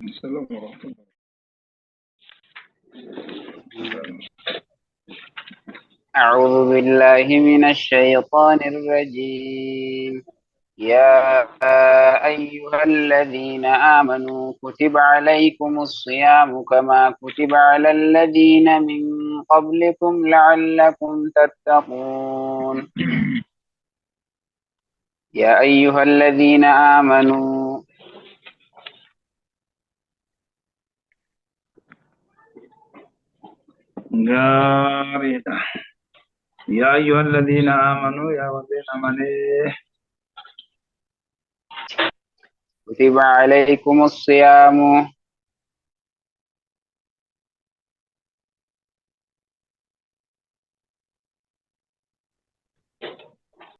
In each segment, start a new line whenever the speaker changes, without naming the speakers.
السلام ورحمة الله.
أعوذ بالله من الشيطان الرجيم. يا أيها الذين آمنوا كتب عليكم الصيام كما كتب على الذين من قبلكم لعلكم تتقون. يا أيها الذين آمنوا
Gaariidha. Yaa ayyuha alladhiina aamanuu, yaa warreen amanee,
كتب عليكم الصيام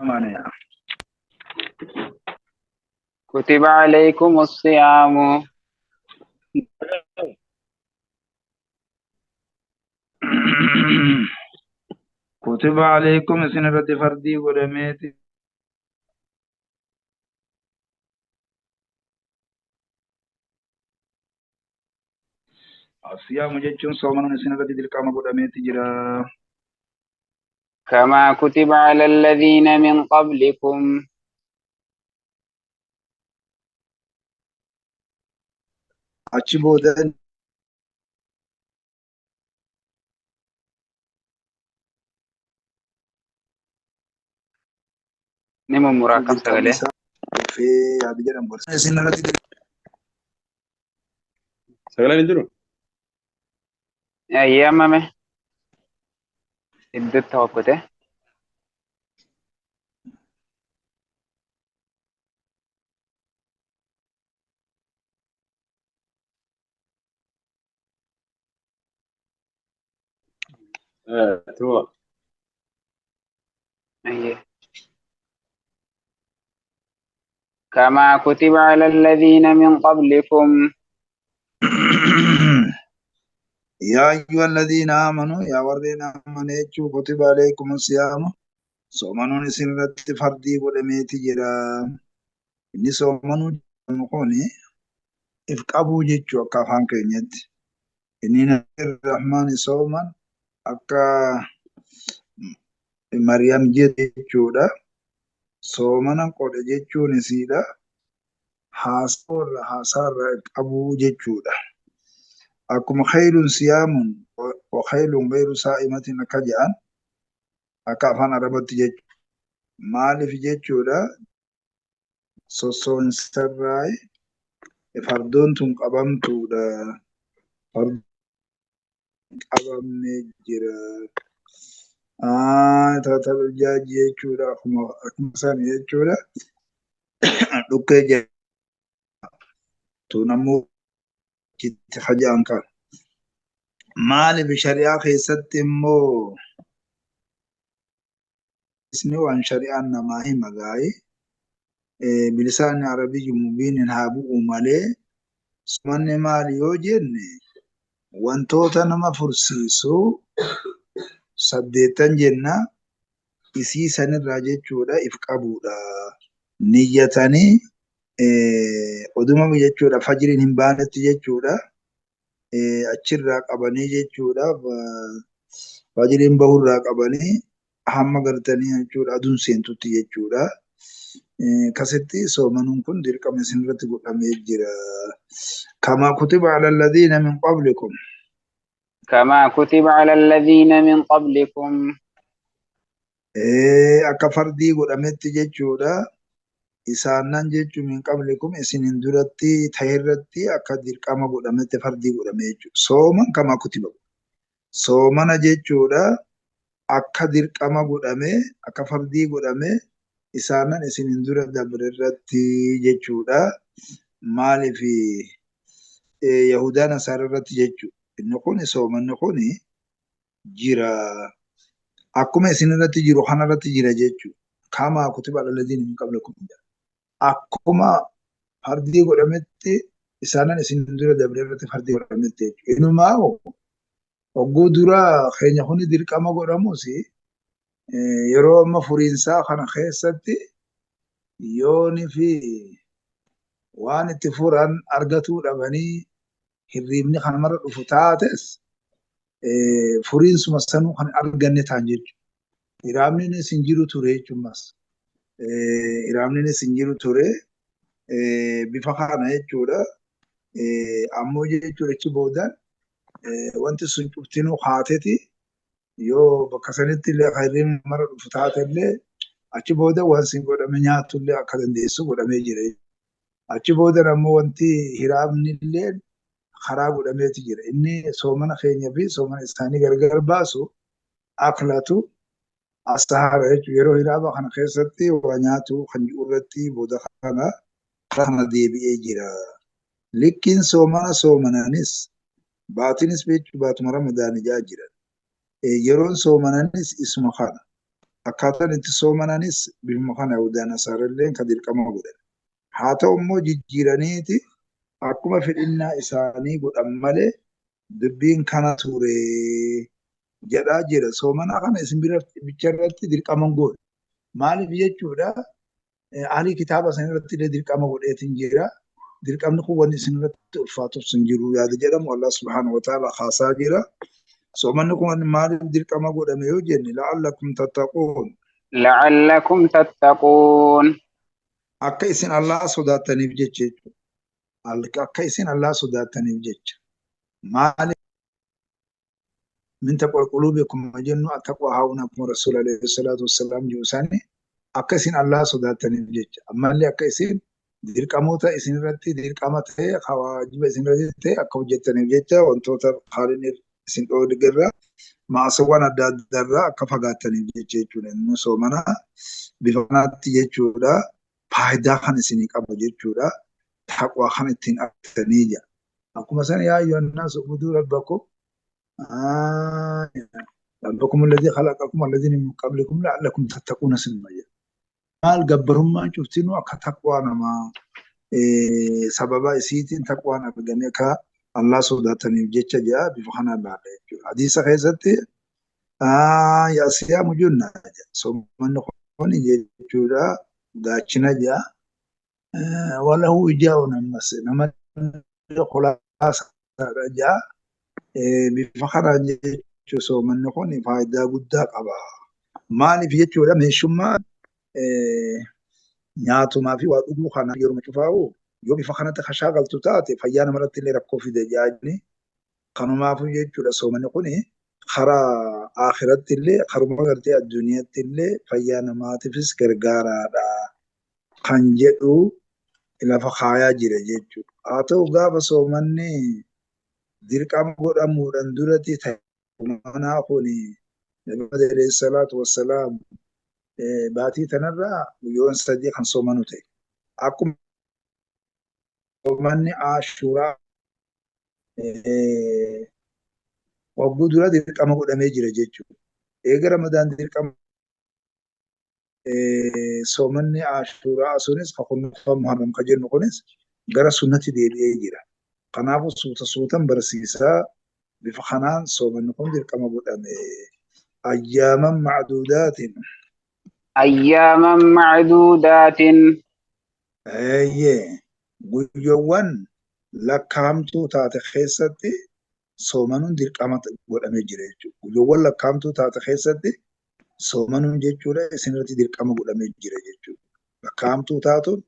amanee.
كتب عليكم الصيام
كتب عليكم isin irratti fardii godhameeti asiyaamu jechuun soomanuun isin irratti dirqama godhameeti jira.
كما كتب على الذين من قبلكم
Achi booda
Ni mummuraa akkam
dirqamni
sagalee?
isaa dhufee yaadu jedhan gorsa. Isin irratti
Sagaleen hin jiru?
Ayyaamame iddootti hokkute.
Tuba.
أيه. كما كتب على الذين من قبلكم
يا أيها الذين آمنوا يا warreen amane jechuu كتب عليكم الصيام soomanuun isin irratti fardii godhameeti jira. Inni soomanuu jedhamu kuni if qabuu jechuu akka afaan keenyatti. Inni Rahmaan sooman akka Maryam jedhe jechuudha. Soomana qodhe jechuun isiidha. Haasaarra if qabuu jechuudha. Akkuma khayrun siyaamun wa khayrun ghayru saa'imatin akka jedhan akka afaan Arabatti jechuudha. Maaliif jechuudha? Sossoonsarraa fardoon tun qabamtuudha. Fardoon qabamnee jira. Tatabijaaji jechuudha. Akkuma sana jechuudha. Dhukkee jedhamtu ammoo itti hajaan kan. Maaliif shari'aa keessatti immoo isni waan shari'aan namaa hima gaa'ee bilisaan arabiyyi mubiinin haa bu'u malee somanni maali yoo jenne wantoota nama fursiisu 8 jenna isii sanirraa jechuudha if qabuudha. Niyyatanii oduma jechuudha fajriin hin baanetti jechuudha achirraa qabanii jechuudha fajriin bahurraa qabanii hamma gartanii jechuudha aduun seentutti jechuudha. Kasitti soomanuun kun dirqama isin irratti godhamee jira. Kama kutiba ala alladhiina min qablikum.
كما كتب على الذين من قبلكم
Akka fardii godhametti jechuudha. Isaanan jechuun min qablikum isinin duratti ta'erratti akka dirqama godhametti fardii godhame jechuudha. Sooman kama kutiba. Soomana jechuudha akka dirqama godhame akka fardii godhame isaanan isinin dura dabre irratti jechuudha. Maaliif Yahudaan Nasaara irratti jechuudha. Inni kun soomanni kun jira. Akkuma isin irratti jiru kana irratti jira jechuudha. Kama kutiba ala alladhiina min qablikum. Akkuma fardii godhametti isaanan isin dura dabre irratti fardii godhametti jechuudha. Inumaa hogguu dura keenya kuni dirqama godhamus yeroo amma furiinsaa kana keessatti yooni fi waan itti furan argatuu dhabanii Hirriibni kanumarra dhufu taates furiinsuma sanuu kan arganne ta'an jechuudha. Hiraamninis hin jiru ture jechuumas. Hiraamninis hin jiru ture bifa kana jechuudha. Ammoo jechuudha achi boodaan wanti sun cuftinuu haateti yoo bakka sanitti illee hirriibni namarra dhufu taate illee achi booda waan sin godhame nyaattu illee akka dandeessu godhamee jira. Achi booda ammoo wanti hiraamni illee karaa godhameeti jira. Inni soomana keenya fi soomana isaanii gargar baasu aklatu asahara jechuudha. Yeroo hiraaba kana keessatti waa nyaatu kan jiru irratti booda kana karaa kana deebi'ee jira. Likkiin soomana soomananis baatinis jechuun baatuma ramadaanii jaa jira. Yeroon soomananis isuma kana. Akkaataan itti soomananis bifuma kana Yahudaan Nasaarallee kan dirqama godhan. Haa ta'u immoo jijjiiraniiti akkuma fedhinnaa isaanii godhan malee dubbiin kana ture jedhaa jira. Soomana kana isin bicha irratti dirqama hin goone. Maaliif jechuudha? Ahli kitaaba san irratti illee dirqama godheetiin jira. Dirqamni kun wanni isin irratti ulfaatuuf hin jiru yaada jedhamu Allah subhaanahu wa ta'ala haasaa jira. Soomanni kun maaliif dirqama godhame yoo jenne la'allakum tattaquun.
لعلكم تتقون.
Akka isin Allah sodaattaniif jecha jechuudha. Akka isin Allah sodaattaniif jecha. Maaliif min taqwal quluubi akkuma jennu attaqwa haa'uun akkuma Rasuul alayhi salaatu wassalaam jiru isaanii akka isin Allah sodaattaniif jecha. Ammallee akka isin dirqamoota isin irratti dirqama ta'e waajiba isin irratti ta'e akka hojjettaniif jecha wantoota haaliin isin dhoorgerra maasawwan adda addaarraa akka fagaattaniif jecha jechuudha. Inni soomana bifa kanaatti jechuudha. Faayidaa kan isinii qabu jechuudha. Taqwaa kan ittiin argatanii jira. Akkuma sana yaa ayyuhan naasu ubuduu rabbakum rabbakum alladhii khalaqakum walladhiina min qablikum la'allakum tattaquuna sinuma jedha. Maal gabbarummaan cuftinuu akka taqwaa namaa sababa isiitiin taqwaan argamee akka Allah sodaataniif jecha jedha bifa kanaan laalla jechuudha. Hadiisa keessatti yaa siyaamu junna jedha. Soomanni kun jechuudha gaachina jedha. Walahu ijaa'un ammas nama khulaasaadha jedha. Bifa kanaan jechuudha soomanni kun faayidaa guddaa qaba. Maaliif jechuudha meeshummaa nyaatumaa fi waa dhuguu kana yeroo cufaa'u yoo bifa kanatti kashaagaltu taate fayyaa namarratti illee rakkoo fide jedhanii kanumaafuu jechuudha soomanni kun karaa akhiratti illee karuma gartee addunyaatti illee fayyaa namaatiifis gargaaraadha kan jedhu lafa kaayaa jira jechuudha. Haa ta'u gaafa soomanni dirqama godhamuudhaan duratti ta'e kun Nabi alayhi salaatu wassalaam baatii tanarraa guyyoon sadii kan soomanu ta'e. Akkuma soomanni Ashuuraa wagguu dura dirqama godhamee jira jechuudha. Eega Ramadaan dirqama soomanni Ashuuraa sunis kan kunuunfamu Muharram kan jennu kunis gara sunnatti deebi'ee jira. Kanaafuu suuta suutan barsiisaa bifa kanaan soomanni kun dirqama godhame. Ayyaaman macduudaatiin.
أياما معدودات.
Eeyyee guyyoowwan lakkaa'amtuu taate keessatti soomanuun dirqama godhamee jira jechuudha. Guyyoowwan lakkaa'amtuu taate keessatti soomanuun jechuudha isinirratti dirqama godhamee jira jechuudha. Lakkaa'amtuu taatuun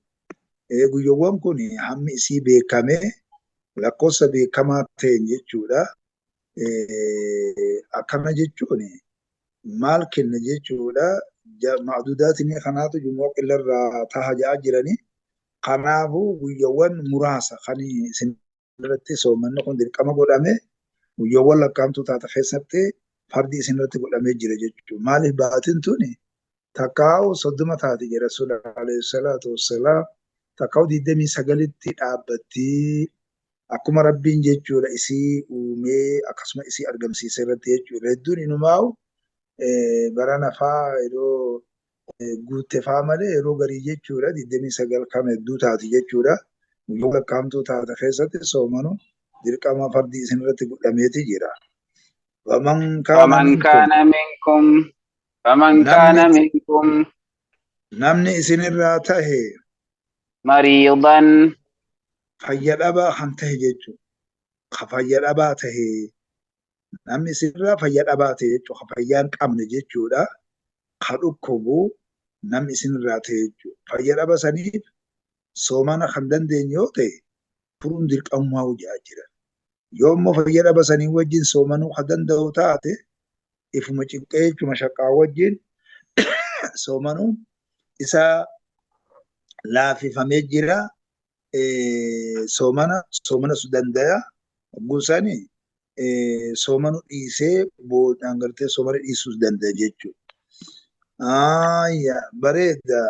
guyyoowwan kun hammi isii beekamee lakkoofsa beekamaa ta'een jechuudha. Akkana jechuun maal kenna jechuudha. Macduudaatiin kanaatu jumua qillarraa taha ja'a jiranii. Kanaafuu guyyoowwan muraasa kan isin irratti soomanni kun dirqama godhame guyyoowwan lakkaa'amtuu taate keessatti fardi isin irratti godhamee jira jechuudha. Maaliif baatiin tuni takkaa'u 30 taate jedha Rasuul alayhi salaatu wassalaam takkaa'u 29tti dhaabbattii akkuma rabbiin jechuudha isii uumee akkasuma isii argamsiise irratti jechuudha. Hedduun inumaa'u bara nafaa yeroo guutte faa malee yeroo garii jechuudha 29 kan hedduu taati jechuudha. Guyyaa lakkaa'amtuu taate keessatti soomanu dirqama fardi isin irratti godhameeti jira. Faman kaana
فمن
minkum
كان منكم فمن كان
namni
منكم
namni isinirraa tahe
مريضا
fayya dhabaa kan tahe jechuudha. Ka fayya dhabaa tahe namni isinirraa fayya dhabaa ta'e jechuudha. Ka fayyaa hin qabne jechuudha. Ka dhukkubu namni isinirraa ta'e jechuudha. Fayya dhaba saniif soomana kan dandeenye yoo ta'e furuun dirqamumaa hojii jira. Yoo immoo fayya dhaba sanii wajjin soomanuu ka danda'u taate ifuma cinqee jechuudha shaqqaa wajjin soomanuun isa laafifamee jira. Soomana soomana su danda'a. Gusani soomanu dhiisee boodaan gartee soomana dhiisuus danda'a jechuudha. Ayya bareeda.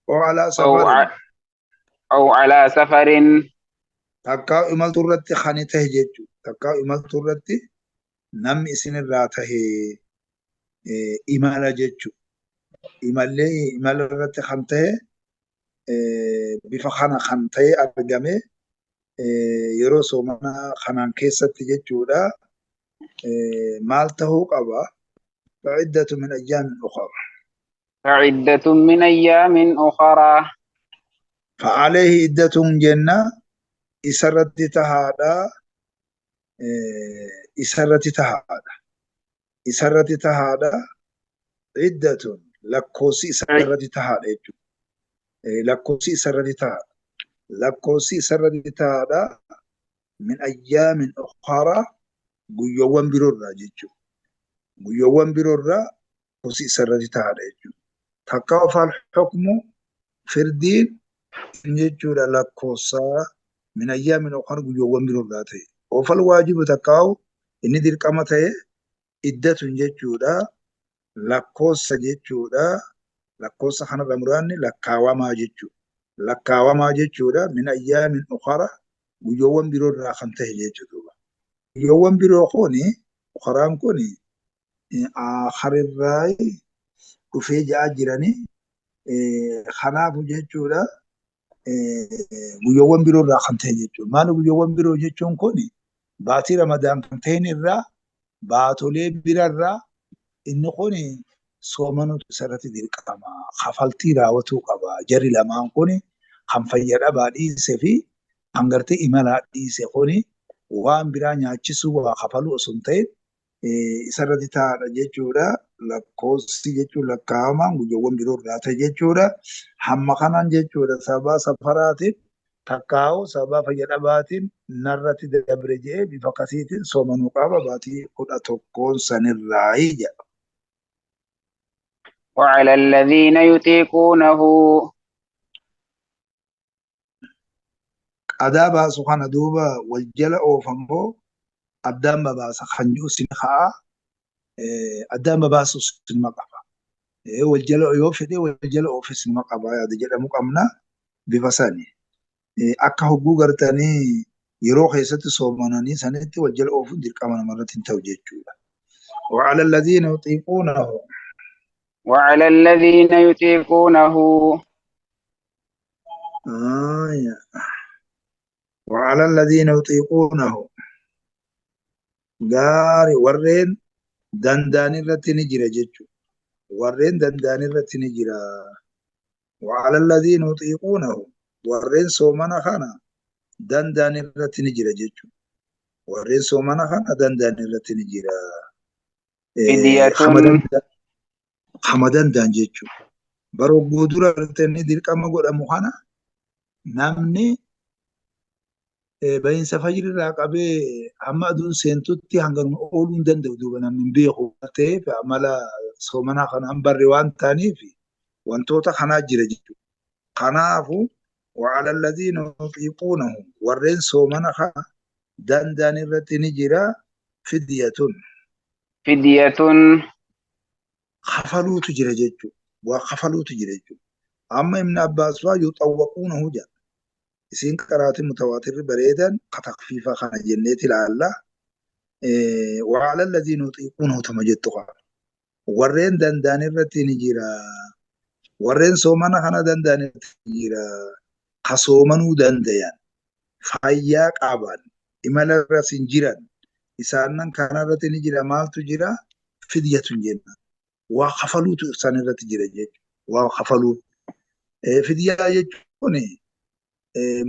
أو على سفر
أو على سفر
takkaa imaltuu irratti kan tahe jechuudha. Takkaa imaltuu irratti namni isinirraa tahe imala jechuudha. Imallee imala irratti kan tahe bifa kana kan tahe argame yeroo soomana kanaan keessatti jechuudha. Maal tahuu qaba? فعدة من أيام أخرى.
فعدة من أيام أخرى.
فعليه عدة جنة إسرت تهادا إسرت تهادا إسرت تهادا عدة لكوسي إسرت تهادا لكوسي إسرت تهادا لكوسي إسرت تهادا من أيام أخرى guyyoowwan biroorraa jechuudha. Guyyoowwan biroorraa gosi isarratti taa'aadha jechuudha. Takka ofaal hukmu firdiin jechuudha lakkoofsaa min ayyaamin ukhra guyyoowwan biroorraa ta'e. Ofal waajibu takkaa'u inni dirqama ta'e iddatun jechuudha. Lakkoofsa jechuudha. Lakkoofsa kanarra muraanni lakkaawamaa jechuudha. Lakkaawamaa jechuudha min ayyaamin ukhra guyyoowwan biroorraa kan ta'e jechuudha. Guyyoowwan biroo kuni ukaraan kuni akharirraa dhufee ja'aa jiranii kanaafu jechuudha guyyoowwan biroo irraa kan ta'e jechuudha. Maali guyyoowwan biroo jechuun kuni baatii Ramadaan kan ta'in irraa baatolee birarraa inni kuni soomanuutu isarratti dirqama. Kafaltii raawwatuu qaba. Jarri lamaan kuni kan fayya dhabaa dhiisee fi kan gartee imalaa dhiise kuni waan biraa nyaachisuu waa kafaluu osoo hin ta'in isarratti taa'aadha jechuudha. Lakkoofsi jechuun lakkaa'amaan guyyoowwan biroo irraa ta'e jechuudha. Hamma kanaan jechuudha sababa safaraatiin takkaa'u sababa fayya dhabaatiin narratti dabre jedhee bifa akkasiitiin soomanuu qaba baatii 11 sanirraa jedha.
وعلى الذين يطيقونه
Qadaa baasu kana duuba wal jala oofammoo addaan babaasa kan jiru sin ka'a addaan babaasu sinuma qaba. Wal jala yoo fedhe wal jala oofe sinuma qaba yaada jedhamu qabna bifa sani. Akka hogguu gartanii yeroo keessatti soomananii sanitti wal jala oofuun dirqama namarratti hin ta'u jechuudha. وعلى الذين يطيقونه
وعلى الذين يطيقونه
وعلى الذين يطيقونه غاري ورين دندان irratti ni jira jechuudha. Warreen dandaan irratti ni jira. وعلى الذين يطيقونه warreen soomana kana dandaan irratti ni jira jechuudha. Warreen soomana kana dandaan irratti ni jira. Hama dandaan jechuudha. Baroo guutuu irratti dirqama godhamu kana namni bahiinsa fajrirraa qabee hamma aduun seentutti hanganuma ooluu hin danda'u duuba namni hin beeku ta'eef amala soomanaa kana hin barre waan ta'aniif wantoota kanaa jira jechuudha. Kanaafuu وعلى الذين يطيقونه warreen soomana kana danda'an irratti ni jira fidyatun.
Fidyatun
kafaluutu jira jechuudha. Waa kafaluutu jira jechuudha. Amma Ibn Abbaas fa'aa yuxawwaquunahu jedha. Isiin qaraatiin mutawaatirri bareedan ka takfiifa kana jenneeti ilaalla. وعلى الذين يطيقونه tuma jettu qaba. Warreen danda'an irratti ni jira. Warreen soomana kana danda'an irratti ni jira. Ka soomanuu dandayan fayyaa qaban imala irras hin jiran isaanan kana irratti ni jira maaltu jira fidyatun jenna. Waa kafaluutu isaan irratti jira jechuudha. Waa kafaluu. Fidyaa jechuun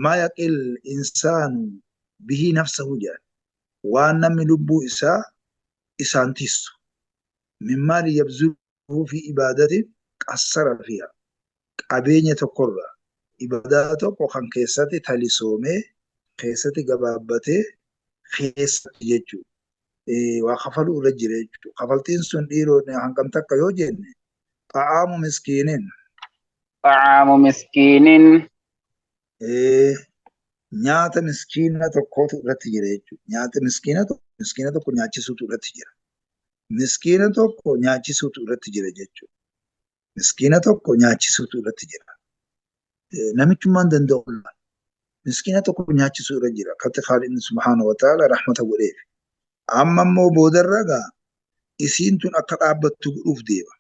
ما يقل إنسان به نفسه jedha. Waan namni lubbuu isaa isaan tiisu. Min maali yabzuluhu fi ibaadatin qassara fiha. Qabeenya tokkorraa ibaadaa tokko kan keessatti talisoomee keessatti gabaabbatee keessatti jechuudha. Waa kafaluu irra jira jechuudha. Kafaltiin sun dhiiroo hangam takka yoo jenne xa'aamu miskiinin.
Xa'aamu miskiinin.
Nyaata miskiina tokkootu irratti jira jechuudha. Nyaata miskiina tokko nyaachisuutu irratti jira. Miskiina tokko nyaachisuutu irratti jira jechuudha. Miskiina tokko nyaachisuutu irratti jira. Namichummaan danda'u miskiina tokko nyaachisuu irra jira. Akkatti Khaalidni subhaanahu wa ta'ala rahmata godheef. Amma immoo boodarra gaa isiin tun akka dhaabbattu godhuuf deema.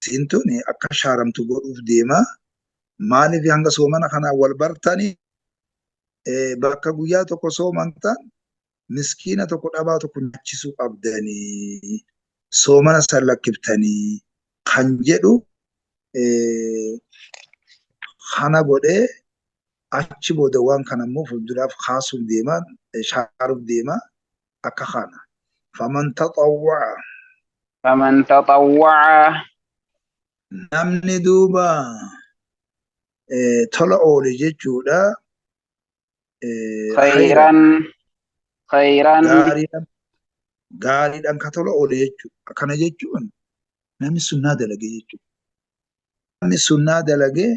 Isiin tun akka shaaramtu godhuuf deema. Maaliif hanga soomana kanaa wal bartanii bakka guyyaa tokko soomantan miskiina tokko dhabaa tokko nyaachisuu qabdanii soomana san lakkiftanii kan jedhu kana godhee achi booda waan kana immoo fuulduraaf kaasuuf deema shaaruuf deema akka kana. Faman taxawwa'a.
Faman taxawwa'a.
Namni duuba tola oole jechuudha.
Khayran. Khayran.
Gaariidhaan ka tola oole jechuudha. Akkana jechuun namni sunnaa dalage jechuudha. Namni sunnaa dalage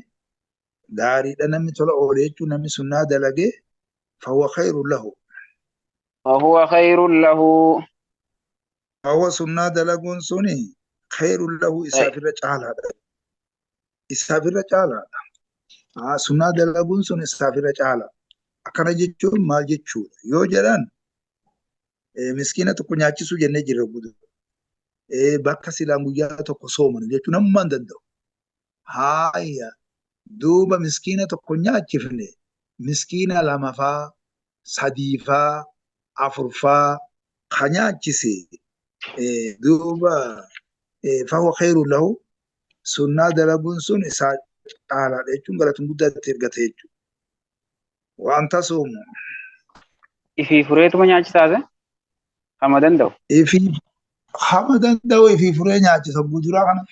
gaariidha namni tola oole jechuun namni sunnaa dalage fahuwa khayrun lahu.
Fahuwa khayrun lahu.
Fahuwa sunnaa dalaguun suni khayrun lahu isaaf irra caalaadha. Isaaf irra caalaadha. Sunnaa dalaguun sun isaaf irra caala. Akkana jechuun maal jechuudha? Yoo jedhan miskiina tokko nyaachisuu jennee jirra guutuu. Bakka silaan guyyaa tokko sooman jechuun namummaan danda'u. Haaya duuba miskiina tokko nyaachifne miskiina lamafaa, sadiifaa, afurfaa ka nyaachise duuba fahuwa khayrun lahu sunnaa dalaguun sun isaa caalaadha jechuun galatun guddaatti ergate jechuudha. Waan tasuumu.
Ifii fureetuma nyaachisaase? Hama danda'u?
Ifii hama danda'u ifii furee nyaachisa guuturaa kana.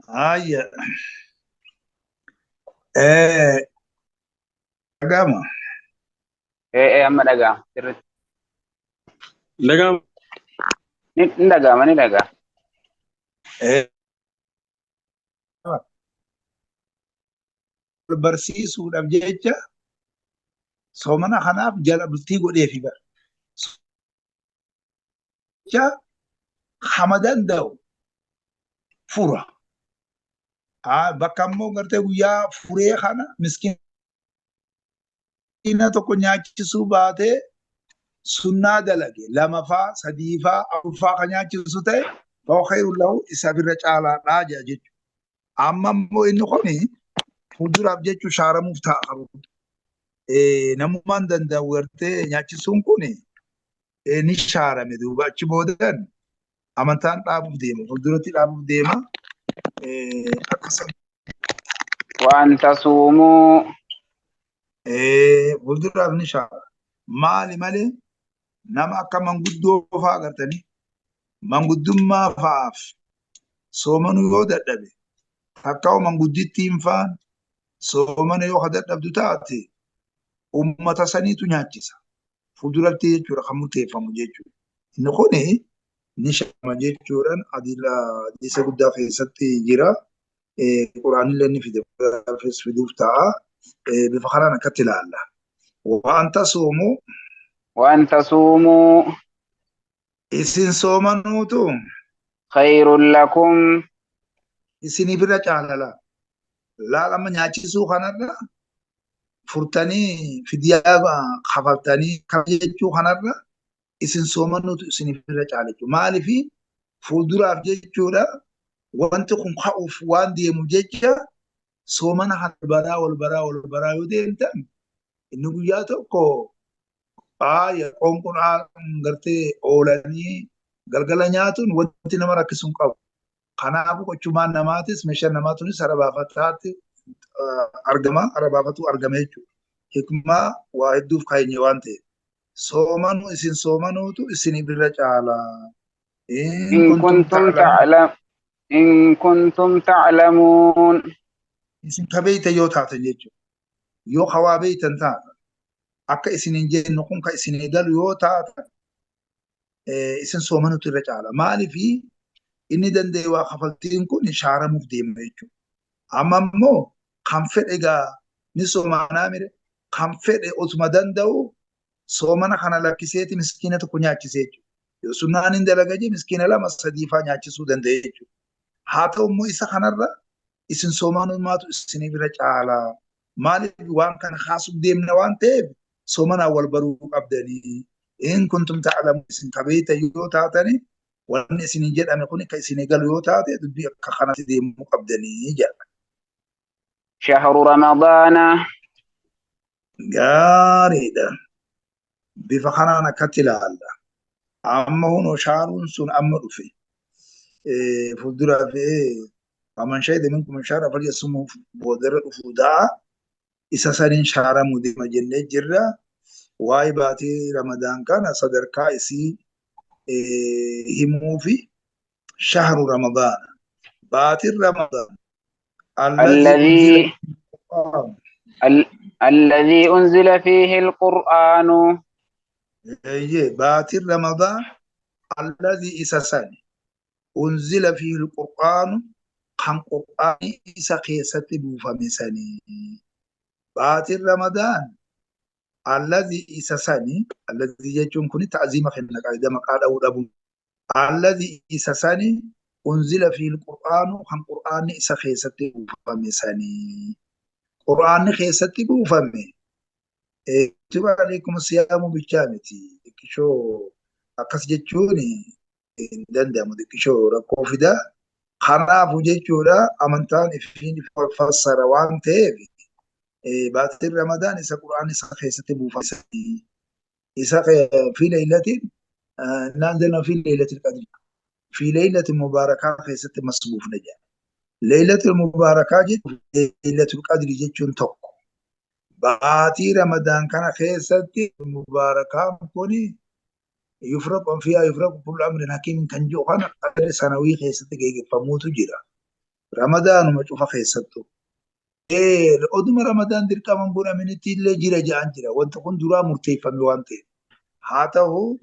Ayya. Dhaga'ama.
Amma dhaga'ama. Sirriitti.
Dhaga'ama.
Ni dhaga'ama ni dhaga'ama.
Barsiisuudhaaf jecha soomana kanaaf jala bultii godheefi bara. Jecha hama danda'u fura. Bakka immoo gartee guyyaa furee kana miskiina tokko nyaachisuu baatee sunnaa dalage lamafaa sadiifaa afurfaa kan nyaachisu ta'e fahuwa khayrun lahu isaaf irra caalaadhaa jedha jechuudha. Amma immoo inni kuni fuulduraaf jechuun shaaramuuf ta'a qabu. Namummaan danda'u gartee nyaachisuun kuni ni shaarame duuba achi boodan amantaan dhaabuuf deema fuulduratti dhaabuuf deema.
Waan tasuumuu.
Fuulduraaf ni shaara. Maali malee nama akka manguddoo fa'aa agartanii manguddummaa fa'aaf soomanuu yoo dadhabe takka manguddittiin fa'aan soomana yoo dadhabdu taate uummata saniitu nyaachisa. Fuulduratti jechuudha kan murteeffamu jechuudha. Inni kuni ni shaama jechuudhaan hadiisa guddaa keessatti jira. Quraanillee ni fide fiduuf ta'a. Bifa kanaan akkatti ilaalla. Waan tasuumu.
Waan tasuumu.
Isin soomanuutu.
Khayrun lakum.
Isiniif irra caalala. Laala amma nyaachisuu kanarra furtanii fidiyaa kafaltanii jechuu kanarra isin soomanuutu isiniif irra caala jechuudha. Maaliif fuulduraaf jechuudha wanti kun ka'uuf waan deemu jecha soomana baraa wal baraa wal baraa yoo deemtan inni guyyaa tokko qoonqoon gartee oolanii Galgala nyaatuun wanti nama rakkisu hin qabu. Kanaafuu qochumaan namaatis meeshaan namaatunis hara baafataatti argama. Hara baafatu argama jechuudha. Hikmaa waa hedduuf kaayyee waan ta'eef. Soomanuu isin soomanuutu isin bira caala.
إن كنتم تعلم إن كنتم تعلمون.
Isin ka beeytan yoo taatan jechuudha. Yoo hawaa beeytan taatan akka isin hin jennu kun ka isin galu yoo taatan isin soomanuutu irra caala. Maaliifi inni danda'e waa kafaltiin kun shaaramuuf deema jechuudha. Amma immoo kan fedhe egaa ni soomanaa mire kan fedhe otuma danda'u soomana kana lakkiseeti miskiina tokko nyaachisee jechuudha. Yoo sunnaan hin dalaga jee miskiina 2 3 faa nyaachisuu danda'e jechuudha. Haa ta'u immoo isa kanarra isin soomanumaatu isinii bira caala. Maaliif waan kana kaasuuf deemna waan ta'eef soomanaan wal baruu qabdanii. In kuntum ta'lamu isin kabeeytan yoo taatani wanni isinii jedhame kun akka isinii galu yoo taate dubbii akka kanatti deemuu qabdanii jedha.
شهر رمضان.
Gaariidha. Bifa kanaan akkatti ilaalla. Amma hunoo shaaruun sun amma dhufe. Fuulduraa fi faman shahida minkum shahra falyasumhu boodarra dhufuu da'a. Isa saniin shaaramuu deema jennee jirra. Waa'ee baatii Ramadaan kana sadarkaa isii himuu fi shahru Ramadaan. Baatiin Ramadaan.
الذي أنزل فيه القرآن.
باتر رمضان الذي إسساني أنزل فيه القرآن كان قرآن إسا خيسة بوفمساني. باتر رمضان الذي إسساني الذي يجون كوني تعظيم خلنا قاعدة مقال أو أبو الذي إسساني أنزل فيه القرآن كان قرآن إسا خيسة بوفمساني. قرآن خيسة بوفمي. كتب عليكم الصيام بالكامتي دكشو أقص جتشوني دندم دكشو ركوفدا خناف جتشولا أمنتان فين فسر وان تيبي باتر رمضان إسا قرآن إسا خيسة بوفمي إسا في ليلة ننزلنا في ليلة القدر في ليلة مباركة خيسة مصبوف نجا ليلة المباركة جت ليلة القدر جتشون توك باتي رمضان كان خيستي مباركة كوني يفرق فيها يفرق كل أمر حكيم كان جو كان قدر سنوي خيستي جي فموت جرا رمضان ما تشوف خيستو إيه أدم رمضان در كمان بونا من تيل جرا جان جرا وانت كن درا مرتي فمي وانت هذا هو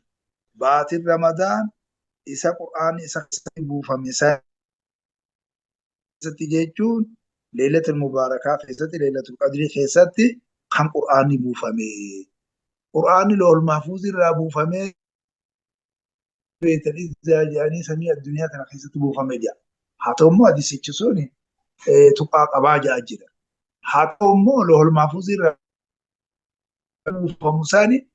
باتي رمضان إسا قرآن إسا بو فمي ساتي ليلة المباركة خيستي ليلة القدر خيستي كان قرآني بوفمي قرآني لو المحفوظ را بوفمي بيت الإزاج يعني سميع الدنيا تنا خيستي بوفمي جا حتى أمو هذه سيتشسوني تبقى قباجة أجرا حتى أمو لو المحفوظ را بوفمساني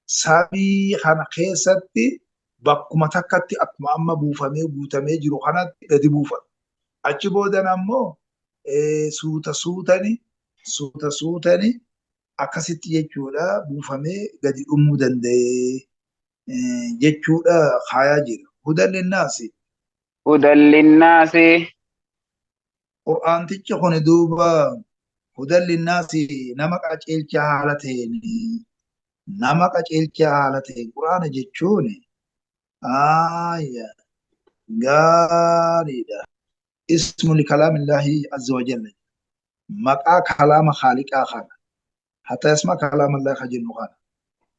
سامي خان خيستي بقما تكتي أكما أما بوفمي بوتمي جرو خانات قد بوفم أجبودن أمو suuta suutani akkasitti jechuudha buufamee gadi dhumuu danda'e jechuudha kaayaa jira. Hudan linnaasi.
Hudan linnaasi.
Qur'aantichi kun duuba hudan linnaasi nama qajeelcha haala ta'een nama qajeelcha haala ta'een qur'aana jechuun gaariidha. اسم لكلام الله عز وجل مقا كلام خالق آخر حتى يسمع كلام الله خجل مخانا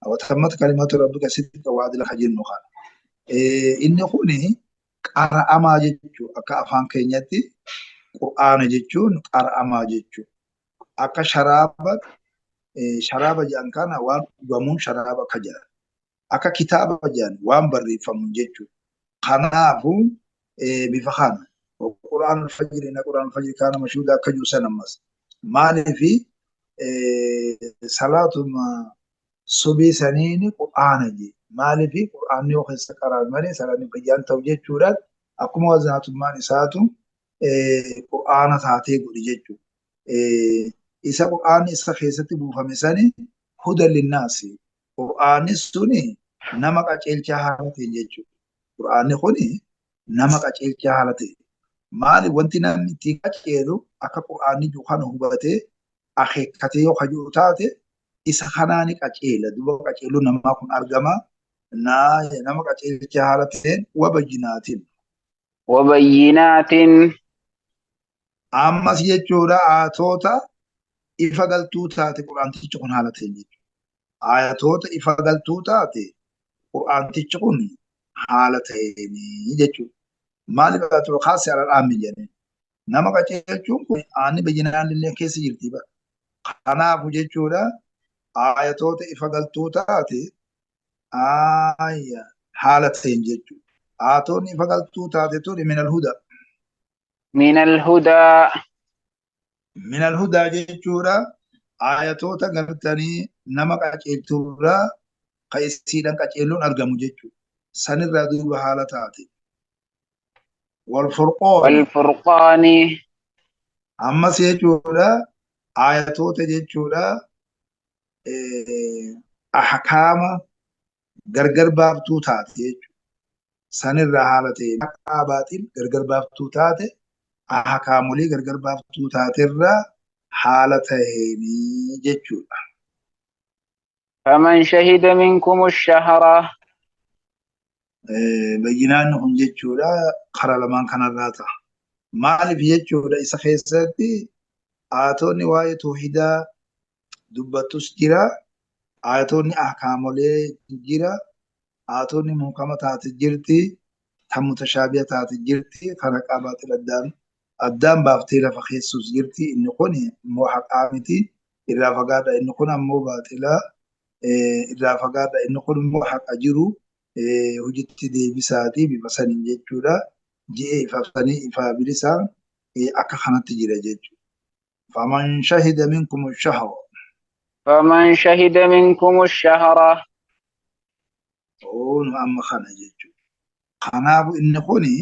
أو تمت كلمات ربك صدق وعدل خجل مخانا إن خوني قرأ ما جتشو أكا أفهم كينيتي قرآن جتشون قرأ ما جتشو أكا شرابة شرابة جان كان وان ومون شرابة كجان أكا كتابة جان وان بري فمون جتشو خنافو بفخانة وقرآن الفجر إن قرآن الفجر كان مشهودا كجوسا نمس مالي في صلاة ما صبي سنين قرآن جي مالي في قرآن يوخي سكران مالي صلاة بيان توجيه شورات أكما وزنات ما نساتو قرآن ساتي قولي جيجو إسا قرآن إسا خيستي بوفمساني هدى للناس قرآن سوني نمك أجل شهارتين جيجو Qur'aanni kuni nama qajeelchaa haala ta'e. Maali wanti namni ittiin qajeelu akka qur'aanni jiru kana hubatee akeekkatee yoo kaji'u taate isa kanaani qajeela. Duuba qajeeluu namaa kun argama. Nama qajeelchaa haala ta'een wabayyinaatiin.
Wabayyinaatiin.
Ammas jechuudha ayatoota ifa galtuu taate qur'aantichi kun haala ta'een jechuudha. Ayatoota ifa galtuu taate qur'aantichi kun haala ta'een jechuudha. Maaliif ayatoota kaasee ala dhaabne jedhanii. Nama qajeelchuun kun aanni bayyinaan illee keessa jirti. Kanaafu jechuudha ayatoota ifa galtuu taate haala ta'een jechuudha. Ayatoonni ifa galtuu taate tuni minal hudaa.
Minal hudaa.
Minal hudaa jechuudha ayatoota galtanii nama qajeelchurraa kan isiidhaan qajeeluun argamu jechuudha. Sanirraa duuba haala taate. Wal furqoon.
Wal furqaani.
Ammas jechuudha ayatoota jechuudha ahkaama gargar baaftuu taate jechuudha. Sanirraa haala ta'e haqaa baaxil gargar baaftuu taate ahkaamolee gargar baaftuu taaterraa haala ta'eenii jechuudha.
Faman shahida minkum ash-shahra.
Bayyinaan kun jechuudha karaa lamaan kanarraa ta'a. Maaliif jechuudha isa keessatti ayatoonni waa'ee tawhiidaa dubbattus jira. Ayatoonni ahkaamolee jira. Ayatoonni muhkama taate jirti. Tan mutashaabiha taate jirti. Kan haqaa baaxil addaan baaftee lafa keessus jirti. Inni kun immoo haqaa miti. Irraa fagaadha. Inni kun ammoo baaxilaa irraa fagaadha. Inni kun immoo haqa jiru hojiitti deebisaatii bifa saniin jechuudha. Ji'ee ifaafsanii ifaa bilisaan akka kanatti jira jechuudha. Faman shahida minkum ash-shahra.
Faman shahida minkum ash-shahra.
Oonu amma kana jechuudha. Kanaafu inni kuni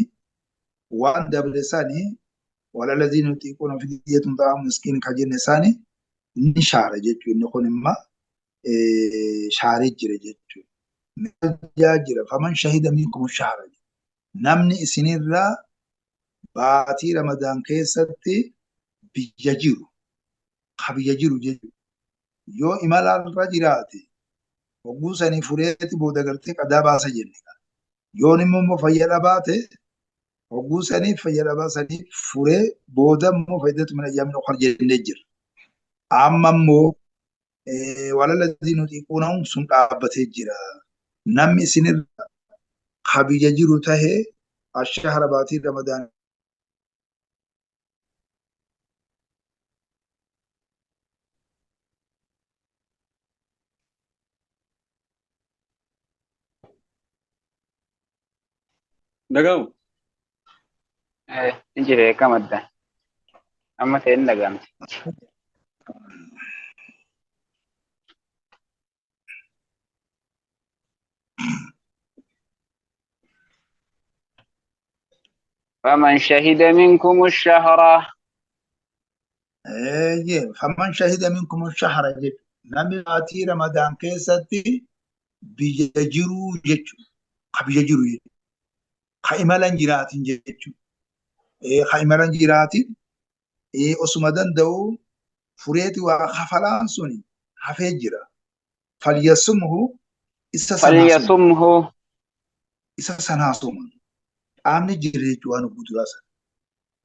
waan dabre sanii walalladhiina yutiiquuna fidyatun ta'aamu miskiin ka jenne sani ni shaara jechuudha. Inni kun imma shaaree jira jechuudha. Jira faman shahida minkum ash-shahra. Namni isinirraa baatii Ramadaan keessatti biyya jiru ka biyya jiru jechuudha. Yoo imalarra jiraate hogguu sanii fureeti booda gartee qadaa baasa jenne. Yoon immoo fayya dhabaate hogguu sanii fayya dhabaa sanii furee booda immoo fayyadatu mana ayyaamni ukhar jennee jira. Amma immoo walalladhiina yutiiquunahu sun dhaabbatee jira. Namni isinirra ka biyya jiru tahee ash-shahra baatii Ramadaan
Dhaga'amu?
Injire akkam adda. Amma ta'e hin dhaga'amti. Faman shahida minkum ash-shahra.
Faman shahida minkum ash-shahra jechuudha. Namni baatii Ramadaan keessatti biyya jiru jechuudha. Ka biyya jiru jechuudha. Ka imalan jiraatin jechuudha. Ka imalan jiraatin osuma danda'u fureeti waa kafalaan suni hafee jira. Falyasumhu isa sanaa suma.
Falyasumhu.
Isa sanaa suma. Qaamni jira jechuudha waan hogguu duraa sana.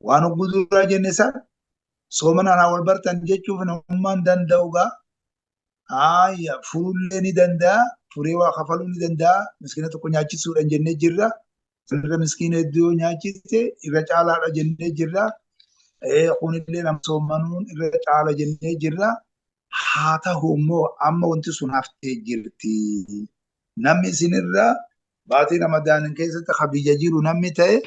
Waan hogguu duraa jenne sana soomana anaa wal bartan jechuuf namummaan danda'u gaa. Ayya furuullee ni danda'a. Furee waa kafaluu ni danda'a. Miskiina tokko nyaachisuudhaan jennee jirra. Sanirra miskiina hedduu yoo nyaachise irra caalaadha jennee jirra. Kunillee nama soomanuun irra caala jennee jirra. Haa ta'u immoo amma wanti sun haftee jirti. Namni isinirra baatii Ramadaan keessatti ka biyya jiru namni ta'e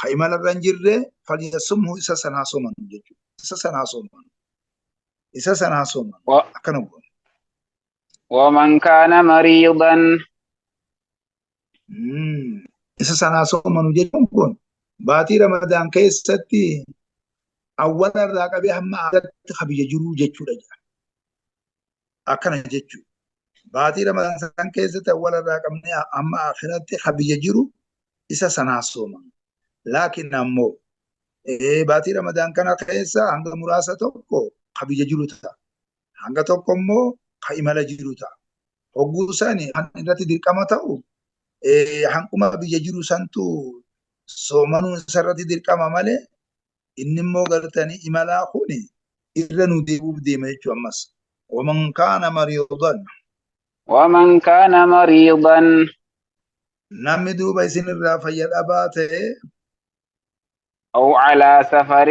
ka imalarra hin jirre falyasumhu isa sanaa soomanu jechuudha. Isa sanaa soomanu. Isa sanaa soomanu. Akkana goona.
Waman kaana mariidan.
Isa sanaa soomanu jechuun kun baatii Ramadaan keessatti awwala irraa qabee hamma aadaatti ka biyya jiru jechuudha jedha. Akkana jechuudha. Baatii Ramadaan san keessatti awwala irraa qabnee hamma akhiratti ka biyya jiru Isa sanaa sooman. Laakiin ammoo baatii Ramadaan kana keessa hanga muraasa tokko ka biyya jiru ta'a. Hanga tokko immoo ka imala jiru ta'a. Hogguu sani kan irratti dirqama ta'u hanquma biyya jiru santu soomanuun isarratti dirqama malee inni immoo gartanii imalaa kuni irra nu deebi'uuf deema jechuudha ammas. Waman kaana mariidan.
ومن كان مريضا
Namni duuba isinirraa fayya dhabaa ta'e
أو على سفر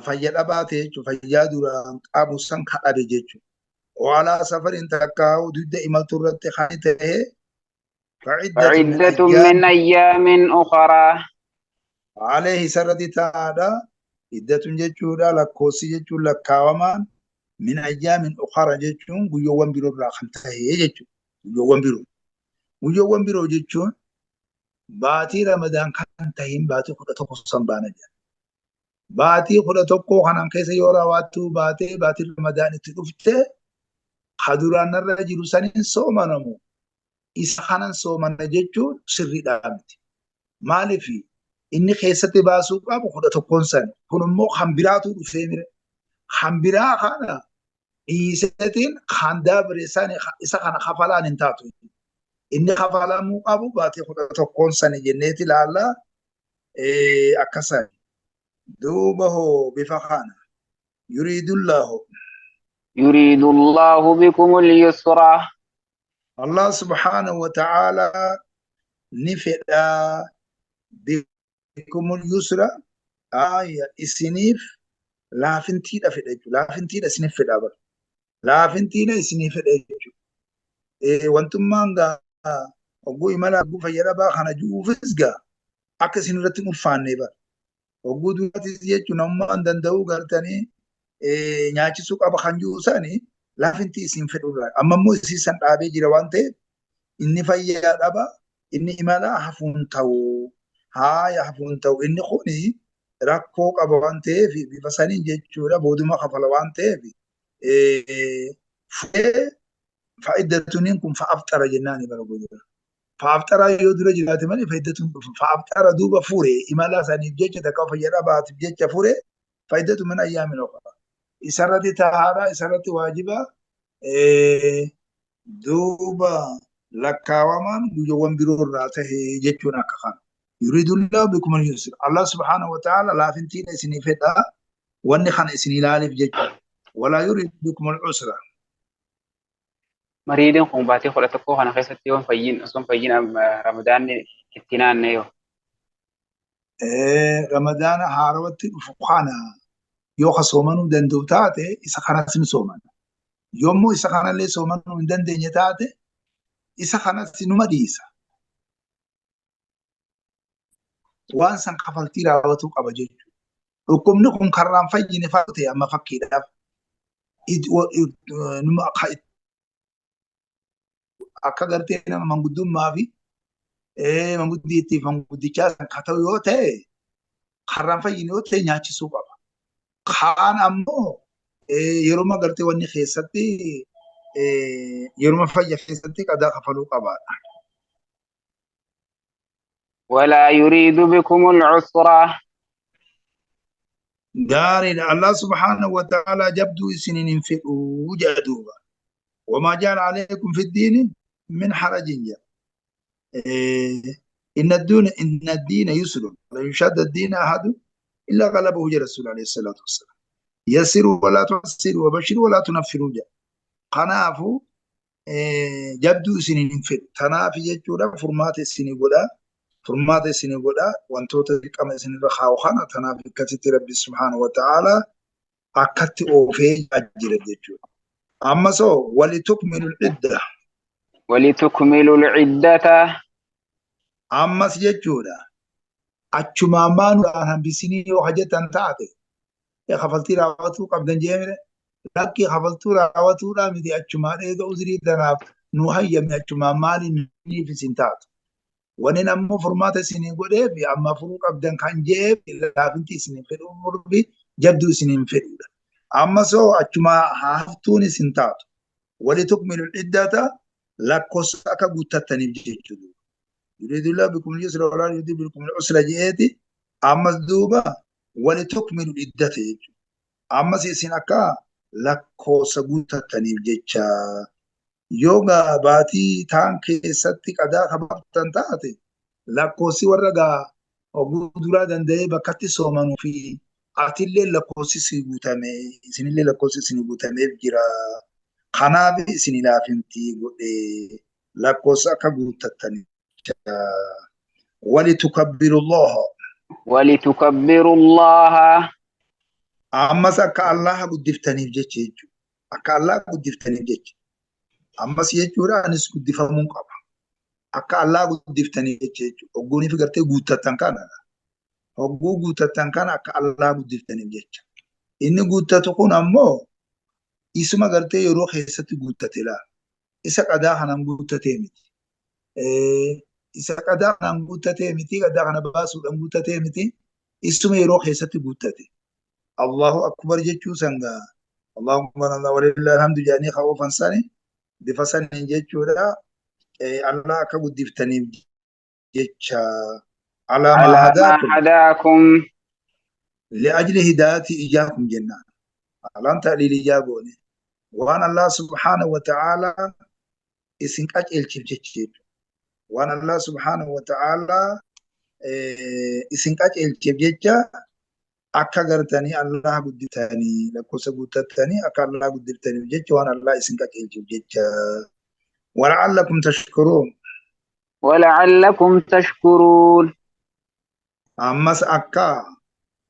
fayya dhabaa ta'e jechuudha. Fayyaa duraan qabu san kadhabe jechuudha. Waalaa safarin takkaa'u dugda imaltuu irratti kan ta'e
فعدة من أيام أخرى
Alayhi isarratti ta'aadha. Iddatun jechuudha lakkoofsi jechuun lakkaawamaan min ayyaamin ukhara jechuun guyyoowwan biroo irraa kan ta'e jechuudha. Guyyoowwan biroo. Guyyoowwan biroo jechuun baatii Ramadaan kan tahin baatii 11 san baana jedha. Baatii 11 kanan keessa yoo raawwattuu baatee baatii Ramadaan itti dhufte ka duraan narra jiru saniin soomanamu isa kanan soomana jechuun sirriidhaa miti. Maaliif inni keessatti baasuu qabu 11 san kun immoo kan biraatu dhufee mire kan biraa kana dhiiseetiin kan dabre sani isa kana kafalaan hin taatu. Inni kafalamuu qabu baatii 11 sani jenneeti ilaalla akkasan. Duuba hoo bifa kana yuriidullahu.
يريد الله بكم اليسر.
Allah subhanahu wa ta'ala ni fedha bikumul yusra aya isiniif laafintiidha fedha jechuudha. Laafintiidha isiniif fedha bara. Laafintiidha isiniif fedha jechuudha. Wantummaan gaa hogguu imala hogguu fayyadhabaa kana juufis gaa akka isin irratti hin ulfaanne bara. Hogguu duraatis jechuun namummaan danda'uu gartanii nyaachisuu qaba kan jiru sani laafintii isin fedhurraa. Amma immoo isii san dhaabee jira waan ta'eef inni fayyaa dhaba inni imala hafuun ta'u haaya hafuun ta'u inni kuni rakkoo qaba waan ta'eef bifa saniin jechuudha booduma kafala waan ta'eef fuudhee faayidatuniin kun fa'aftara jennaani bara godhudha. Fa'aftara yoo dura jiraate malee faayidatun dhufu. Fa'aftara duuba fure imala saniif jecha takka fayyaa dhabaatiif jecha fure faayidatu min ayyaamin ukhraa. Isarratti tahaadha isarratti waajiba duuba lakkaawamaan guyyoowwan biroo irraa tahe jechuun akka kana. Yuriidullahu bikum al-yusra. Allah subhaanahu wa ta'ala laafintiina isinii fedha wanni kana isin ilaaliif jechuudha. Walaa yuriidu bikum al-usra.
Mariidin kun baatii 11 kana keessatti yoo fayyin osoo fayyin Ramadaanni itti naanne yoo.
Ramadaana haarawatti dhufu kana yoo ka soomanuu danda'u taate isa kanas ni soomana. Yommuu isa kanallee soomanuu hin dandeenye taate isa kanas numa dhiisa. Waan san kafaltii raawwatuu qaba jechuudha. Dhukkubni kun karraan fayyine fa'aa ta'e amma fakkiidhaaf akka gartee nama manguddummaa fi manguddiittiif manguddichaa san ka ta'u yoo ta'e karraan fayyine yoo ta'e nyaachisuu qaba. Kaan ammoo yeruma gartee wanni keessatti yeruma fayya keessatti qadaa kafaluu qabaadha.
ولا يريد بكم العسر.
Gaariidha. Allah subhaanahu wa ta'ala jabduu isiniin hin fedhuu jedha duuba. وما جعل عليكم في الدين من حرج jedha. إن الدين يسر لا يشاد الدين أحد إلا غلبه جل رسول عليه الصلاة والسلام. يسروا ولا تعسروا وبشروا ولا تنفروا jedha. Kanaafuu jabduu isiniin hin fedhu. Kanaaf jechuudha furmaata isinii godha. Furmaata isinii godha. Wantoota dirqama isinirra kaa'u kana tanaaf akkasitti Rabbi subhaanahu wa ta'ala akkatti oofee jira jechuudha. Ammas hoo walitukmilu idda.
ولتكملوا العدة.
Ammas jechuudha. Achumaan baanuudhaan hambisanii yoo hojjetan taate kafaltii raawwatuu qabdan jeemire lakkii kafaltuu raawwatuudhaa miti achumaan eega uzrii tanaaf nu hayyame achumaan maaliif isin taatu. Wanni ammoo furmaata isinii godheef amma furuu qabdan kan je'eef laafinti isinii fedhuu fi jabduu isinii fedhuudha. Ammas hoo achumaa haftuun isin taatu. Walitukmilu iddata lakkoofsa akka guuttattaniif jechuudha. Yuriidu bikumul yusra walaa yuriidu bikumul usra je'eeti. Ammas duuba walitukmilu iddata jechuudha. Ammas isin akka lakkoofsa guuttattaniif jecha yoo baatii taan keessatti qadaa kabaaftan taate lakkoofsi warra gaa oguu duraa danda'ee bakkatti soomanuu fi atillee lakkoofsi si guutame isinillee lakkoofsi isin guutameef jira. Kanaaf isin ilaafintii godhee lakkoofsa akka guuttattaniif jecha. Walitukabbirullaha.
Walitukabbirullaha.
Ammas akka Allaha guddiftaniif jecha jechuudha. Akka Allaha guddiftaniif jecha. Ammas jechuudha anis guddifamuu qaba. Akka Allaha guddiftaniif jecha jechuudha. Hogguuniif gartee guuttattan kana. Hogguu guuttattan kana akka Allaha guddiftaniif jecha. Inni guuttatu kun ammoo isuma gartee yeroo keessatti guuttate laala. Isa qadaa kanaan guuttatee miti. Isa qadaa kanaan guuttatee miti. Qadaa kana baasuudhaan guuttatee miti. Isuma yeroo keessatti guuttate. Allahu akbar jechuu sangaa Allahu akbar Allah walillahi alhamdu jedhanii ka oofan sani bifa saniin jechuudha. Allah akka guddiftaniif jecha. Alaa maa
hadaakum.
Li'ajli hidaayati ijaakum jennaan. Alaan ta'liil ijaa goone. Waan Allah subhaanahu wa ta'ala isin qajeelchiif jecha jechuudha. Waan Allah subhaanahu wa ta'ala isin qajeelchiif jecha akka gartanii Allah guddiftanii lakkoofsa guuttattanii akka Allah guddiftaniif jecha waan Allah isin qajeelchiif jecha. Wala'allakum tashkuruun.
Wala'allakum tashkuruun.
Ammas akka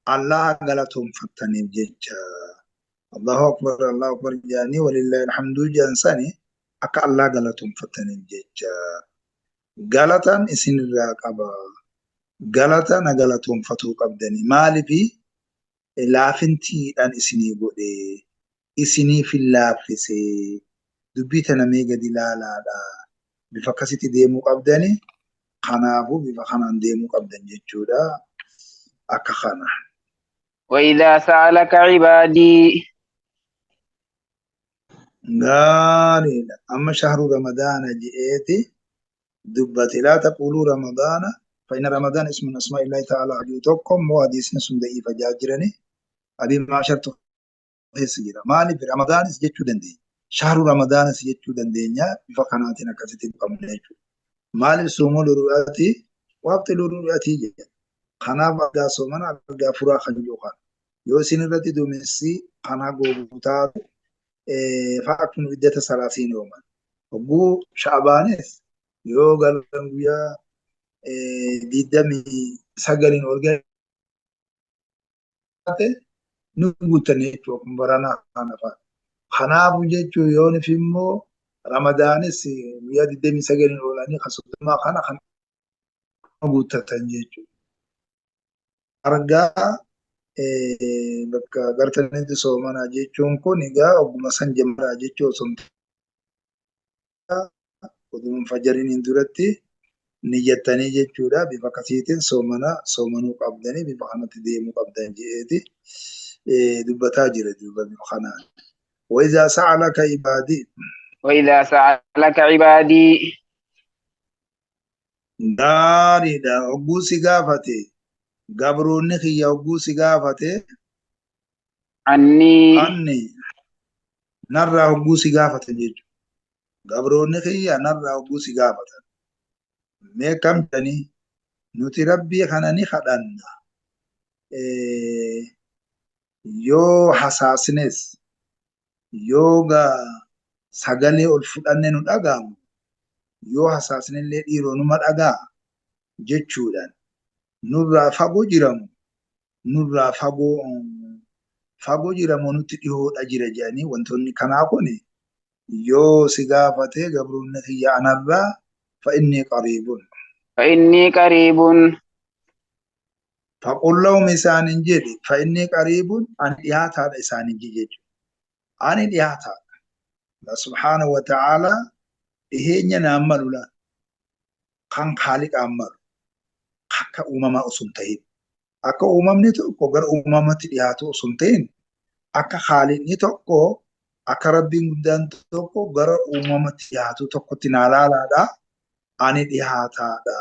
Allah galatoonfattaniif jecha. Allahu akbar Allahu akbar jedhanii walillahi alhamdu jedhan sani akka Allah galatoonfattaniif jecha. Galatan isinirraa qaba. Galata na galatoonfatuu qabdanii. Maaliifi laafintiidhaan isinii godhee isiniif hin laaffisee dubbii tana mee gadi ilaalaadha. Bifa akkasitti deemuu qabdanii kanaafuu bifa kanaan deemuu qabdan jechuudha. Akka kana.
وإذا سألك عبادي
Gaariidha. Amma shahru Ramadaana je'eeti dubbate. Laa taquluu Ramadaana فإن رمضان اسم من أسماء الله تعالى عجوتكم مو حديث سن ضعيف جاجرني أبي معشر keessa jira. Maaliif Ramadaanis jechuu dandeenya. Shahru Ramadaanis jechuu dandeenya. Bifa kanaatiin akkasitti qabna jechuudha. Maaliif soomuu luru'aatii waqti luru'aatii jedha. Kanaaf argaa soomana argaa furaa kan jiru kana. Yoo isin irratti duumessi kanaa googu taatu fa'aa iddata salaasiin yooman. Hogguu Sha'abaanis yoo galan guyyaa 29 ol galte nu guuttanii jechuudha kun baranaa kana fa'a. Kanaafuu jechuun yoonif immoo Ramadaanis guyyaa 29 oolanii kan 30 kana kan guuttatan jechuudha. Argaa bakka gartanitti soomanaa jechuun kun egaa ogguma san jammaraa jechuu osoo hin fajjariin duratti niyyattanii jechuudha. Bifa akkasiitiin soomana soomanuu qabdanii bifa kanatti deemuu qabdan je'eeti dubbataa jira duuba bifa kanaan. وإذا سألك عبادي
وإذا سألك عبادي
gaariidha. Hogguu si gaafate gabroonni kiyya hogguu si gaafate
عني
anni narraa hogguu si gaafate jechuudha. Gabroonni kiyya narraa hogguu si gaafatan. Mee kam jedhanii nuti rabbii kana ni kadhanna. Yoo hasaasnes yoo sagalee ol fudhanne nu dhaga'amu yoo hasaasnellee dhiiroo numa dhaga'a jechuudhaan nurraa fagoo jiramu nurraa fagoo jiramu nutti dhihoodha jira jedhanii wantoonni kanaa kun yoo si gaafate gabroonni kiyya anarraa فإني قريب.
فإني قريب.
فقل لهم إسان جدي فإني قريب أن إياتا إسان جدي أن إياتا الله سبحانه وتعالى إهين نعمل لا كان خالق أمر حكا أمما أسنتين أكا أمم نتوكو غير أمما تلياتو أسنتين أكا خالق نتوكو أكا ربي قدان توكو غير أمما تلياتو توكو تنالا لا Ani dhihaataadha.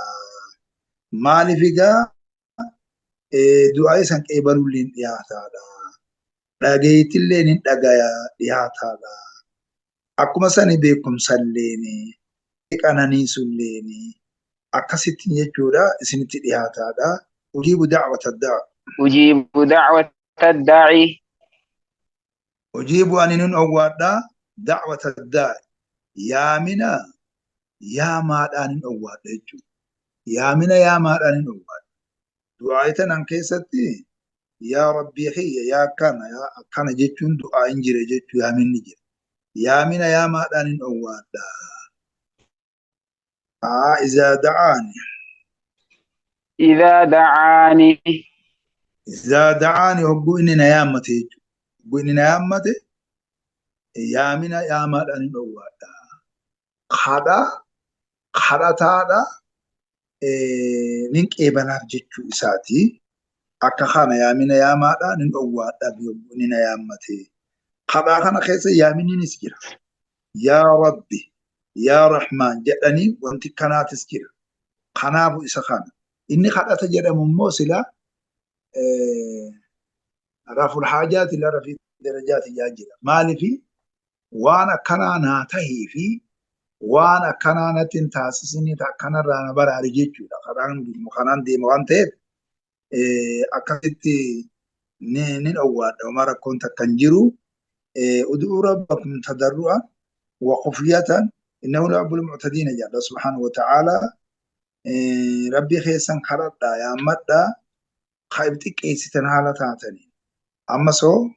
Maaliif egaa du'aa isan qeebalulleen dhihaataadha. Dhageettillee ni dhagaya dhihaataadha. Akkuma sani beekumsalleen qananiisulleen akkasitti jechuudha isinitti dhihaataadha. Ujiibu da'wata daa'i.
Ujiibu da'wata daa'i.
Ujiibu ani nun owwaadha da'wata daa'i. Yaamina yaamaadhaan hin owwaadha jechuudha. Yaamina yaamaadhaan hin owwaadha. Du'aa tanan keessatti yaa Rabbii kiyya yaa kana yaa akkana jechuun du'aa hin jire jechuu yaaminni jira. Yaamina yaamaadhaan hin owwaadha. Izaa da'aani.
Izaa da'aani.
Izaa da'aani hogguu inni na yaammate jechuudha. Hogguu inni na yaammate yaamina yaamaadhaan hin owwaadha. Kadhaa kadhataadha nin qeebalaaf jechuu isaati. Akka kana yaamina yaamaadha nin owwaadha hogguu inni na yaammate. Kadhaa kana keessa yaaminninis jira. Yaa Rabbi, yaa Rahmaan jedhanii wanti kanaatis jira. Kanaafu isa kana. Inni kadhata jedhamu immoo sila raful haajaati la rafii darajaati jaa jira. Maalifi waan akkanaa naa tahee fi waan akkanaa natti hin taasisinii akkanarraa na baraari jechuudha. Karaan kanaan deema waan ta'eef akkasitti ni dhowwaadha. Homaa rakkoon takka hin jiru. Ud'uu rabbakum tadarru'an wa khufyatan innahu la yuhibbul mu'tadiina jedha subhaanahu wa ta'aala. Rabbii keessan kadhadhaa yaammadhaa ka if xiqqeessitan haala taatanii. Ammas hoo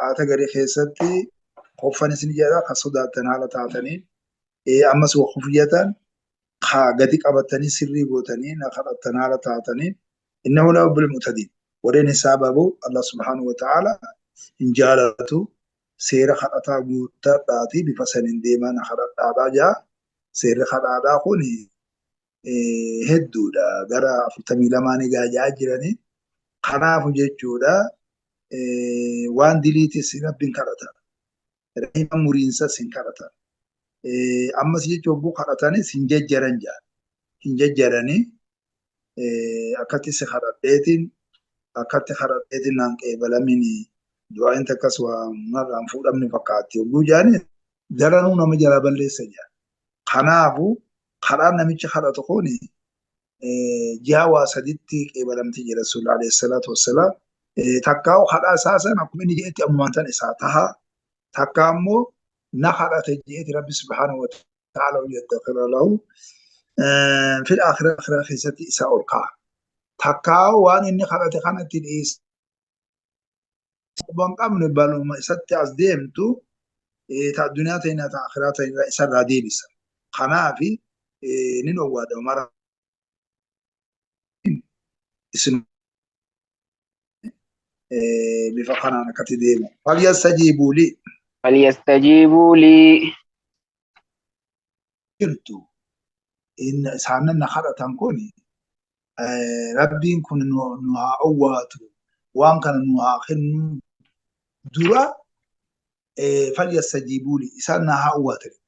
haata garii keessatti qoffan isin jedha ka sodaattan haala taatanii. Ammas wa khufyatan ka gadi qabatanii sirrii gootanii na kadhattan haala taatanii. Innahu la yuhibbul mu'tadiin. Warreen hisaaba bahu Allah subhaanahu wa ta'aala hin jaalatu. Seera kadhataa guuttadhaatii bifa saniin deemaa na kadhadhaadhaa jaa. Seerri kadhaadhaa kun hedduudha. Gara 42 gaajaa jiranii. Kanaafu jechuudha waan diliitis rabbiin kadhata. Rahima muriinsas hin kadhata. Ammas jechuun hogguu kadhatanis hin jajjaran jaa. Hin jajjaranii akkatti si kadhadheetiin akkatti kadhadheetiin naan qeebalamini du'aan takkas waa narraan fuudhamni fakkaatti. Hogguu jaani daranuu nama jalaa balleessa jaa. Kanaafu kadhaan namichi kadhatu kun ji'a waa saditti qeebalamti jira Rasuulli alayhi salaatu wassalaam. Takkaa kadhaa isaa sana akkuma inni jedhetti ammumaan tan isaa taha. Takkaa immoo na kadhate jedheeti Rabbi subhaanahu wa ta'aala yaddakira lahu fil aakhira aakhira keessatti isaa ol kaa'a. Takkaa waan inni kadhate kanatti dhiyeesse. Quban qabne baluma isatti as deemtu ta addunyaa ta'ina ta akhiraa ta'ina isarraa deebisa. Kanaafi ni dhowwaadha mara isin bifa kanaan akkatti deema. Falyastajiibuu lii.
Falyastajiibuu lii.
Jirtu isaan na kadhatan kun Rabbiin kun nu haa owwaatu waan kana nu haa kennu dura falyastajiibuu lii isaan na haa owwaatani.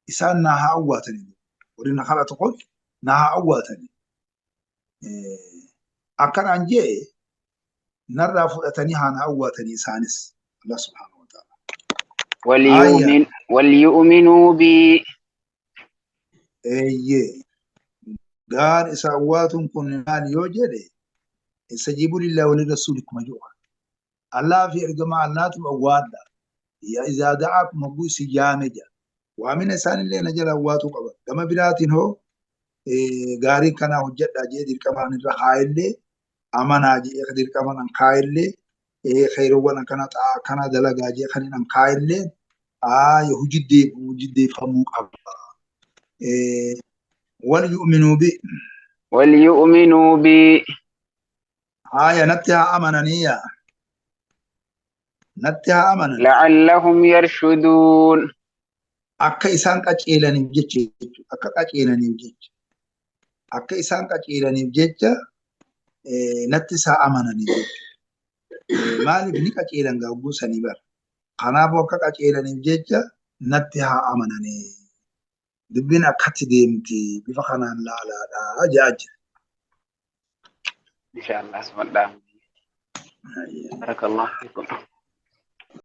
Isaan na haa owwaatani. Warri na kadhatu kun na haa owwaatani. Akkanaan jee narraa fudhatanii haa na owwaatanii isaanis. Allah subhaanahu wa ta'ala.
Waliyu'minuu bii.
Eeyyee. Gaan isa owwaatuun kun maal yoo jedhe istajiibuu lillahi wa lirrasuuli kuma jiru. Allah fi ergamaa Allaatu owwaadha. Yaa izaa da'aakum hogguu isin yaame jedha. Waamina isaanillee na jala owwaatuu qaban. Gama biraatiin hoo gaarii kanaa hojjedhaa jedhee dirqamaan irra kaayellee amanaa jedhee dirqamaan an kaayellee khayroowwan akkana xa'aa akkana dalagaa jedhee kan an kaayellee hojii deeffamuu qaba. Wal yu'minuu bi.
Wal yu'minuu bi.
Haaya natti haa amananii yaa. Natti haa amanan.
La'allahum yarshuduun.
Akka isaan qaceelaniif jecha jechuudha. Akka qaceelaniif jecha. Akka isaan qaceelaniif jecha natti isaa amananii jechuudha. Maaliif ni qaceelan gagguu sanii bara. Kanaafuu akka qaceelaniif jecha natti haa amananii. Dubbiin akkatti deemti bifa kanaan laalaadha jedhaa jira.
Inshaallah, sumadhaa. Barakallahu fiikum.